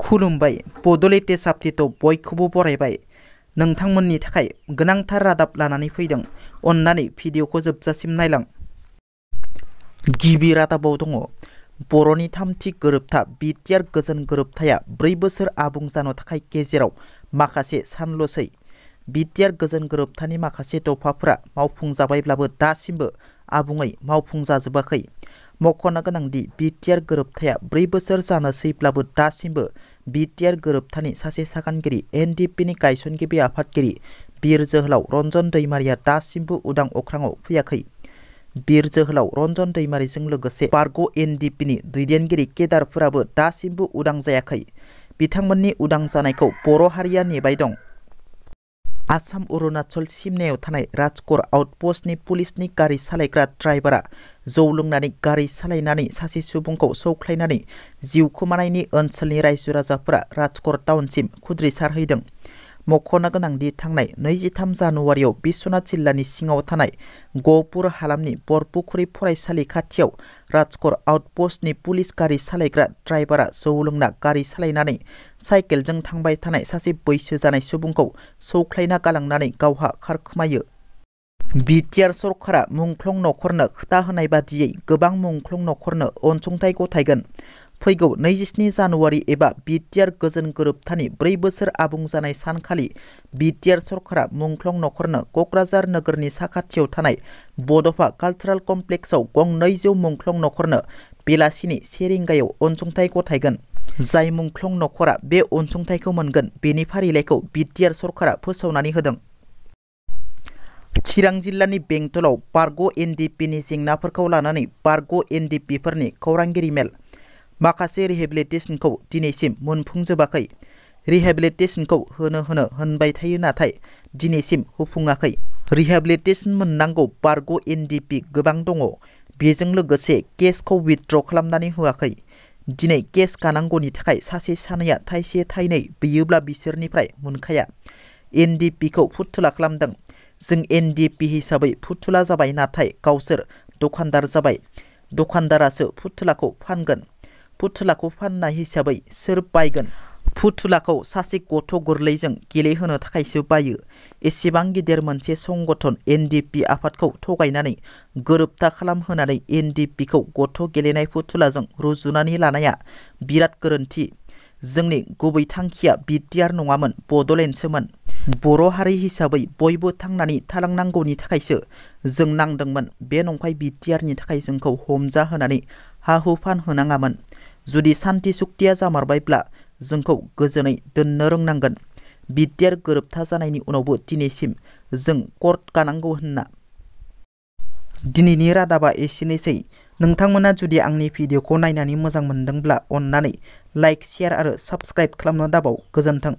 खुलुमबाय बड'लेण्ड साप्तिखौ बयखौबो बरायबाय। नोंथांमोननि थाखाय गोनांथार रादाब लानानै फैदों। अन्नानै भिडिअखौ जोबजासिम नायलां। गिबि रादाबाव दङ बर'नि थामथि गोरोबथा बिटिआर गोजोन गोरोबथाया 4 बोसोर आबुं जानो थाखाय गेजेराव माखासे सानल'सै। बिटिआर गोजोन गोरोबथानि माखासे दफाफोरा मावफुंजाबायब्लाबो दासिमबो आबुङै मावफुंजाजोबाखै। मख'नो गोनांदि बिटिआर गोरोबथाया 4 बोसोर जानोसैब्लाबो दासिमबो बिटिआर गोरोबथानि सासे सागानगिरि एनडिपिनि गायसनगिरि आफादगिरि बिर जोहोलाव रन्जन दैमारिया दासिमबो उदां अख्राङाव फैयाखै। बिर जोहोलाव रन्जन दैमारिजों लोगोसे बारग' एनडिपिनि दैदेनगिरि केडारफोराबो दासिमबो उदां जायाखै। बिथांमोननि उदां जानायखौ बर' हारिया नेबाय दं। आसाम अरुणाचल सिमनायाव थानाय राजकर आउटपस्टनि पुलिसनि गारि सालायग्रा ड्राइभारा जौ लोंनानै गारि सालायनानै सासे सुबुंखौ सौख्लायनानै जिउ खोमानायनि ओनसोलनि रायजो राजाफोरा राजकर टाउनसिम खुद्रिसारहैदों। मख'नो गोनांदि थांनाय 23 जानुवारियाव बिश्वनाथ जिल्लानि सिङाव थानाय गहपुर हालामनि बरपुखुरी फरायसालि खाथियाव राजकर आउटपस्टनि पुलिस गारि सालायग्रा ड्राइभारा जौ लोंना गारि सालायनानै साइकेलजों थांबाय थानाय सासे बैसो जानाय सुबुंखौ सौख्लायना गालांनानै गावहा खारखोमायो। बिटिआर सरकारा मुंख्लं नखरनो खोथा होनाय बादियै गोबां मुंख्लं नखरनो अनसुंथाइ गथायगोन। फैगौ 27 जानुवारि एबा बिटिआर गोजोन गोरोबथानि 4 बोसोर आबुं जानाय सानखालि बिटिआर सरकारा मुंख्लं नखरनो क'क्राझार नोगोरनि साखाथियाव थानाय बड'फा कालचारेल कमप्लेक्सआव गं 200 मुंख्लं नखरनो बेलासिनि 1 रिंगायाव अनसुंथाइ गथायगोन। जाय मुंख्लं नखरा बे अनसुंथाइखौ मोनगोन बेनि फारिलाइखौ बिटिआर सरकारा फोसावनानै होदों। चिरां जिल्लानि बेंटलाव बारग' एनडिपिनि जेंनाफोरखौ लानानै बारग' एनडिपिफोरनि खौरांगिरि मेल। माखासे रिहेबिलिटेसनखौ दिनैसिम मोनफुंजोबाखै। रिहेबिलिटेसनखौ होनो होनबाय थायो नाथाय दिनैसिम होफुङाखै। रिहेबिलिटेसन मोननांगौ बारग' एनडिपि गोबां दङ। बेजों लोगोसे केसखौ विथड्र खालामनानै होआखै। दिनै केस गानांगौनि थाखाय सासे सानैया थाइसे थाइनै बियोब्ला बिसोरनिफ्राय मोनखाया। एनडिपिखौ फुथुला खालामदों। जों एनडिपि हिसाबै फुथुला जाबाय नाथाय गावसोर दखानदार जाबाय। दखानदारासो फुथुलाखौ फानगोन। फुथुलाखौ फाननाय हिसाबै सोर बायगोन? फुथुलाखौ सासे गथ' गोरलैजों गेलेहोनो थाखायसो बायो। एसेबां गिदिर मोनसे संगठन एनडिपि आफादखौ थगायनानै गोरोबथा खालामहोनानै एनडिपिखौ गथ' गेलेनाय फुथुलाजों रुजुनानै लानाया बिराद गोरोन्थि। जोंनि गुबै थांखिया बिटिआर नङामोन बड'लेण्डसोमोन। बर' हारि हिसाबै बयबो थांनानै थालांनांगौनि थाखायसो जों नांदोंमोन। बे नंखाय बिटिआरनि थाखाय जोंखौ हमजा होनानै हा-हु फानहोनाङामोन। जुदि सान्थि सुक्तिया जामारबायब्ला जोंखौ गोजोनै दोननो रोंनांगोन। बिटिआर गोरोबथा जानायनि उनावबो दिनैसिम जों कर्ट गानांगौ होनना। दिनैनि रादाबा एसेनोसै। नोंथांमोना जुदि आंनि भिडिअखौ नायनानै मोजां मोनदोंब्ला अन्नानै लाइक, शेयार आरो साबस्क्राइब खालामनो दाबाव। गोजोन्थों।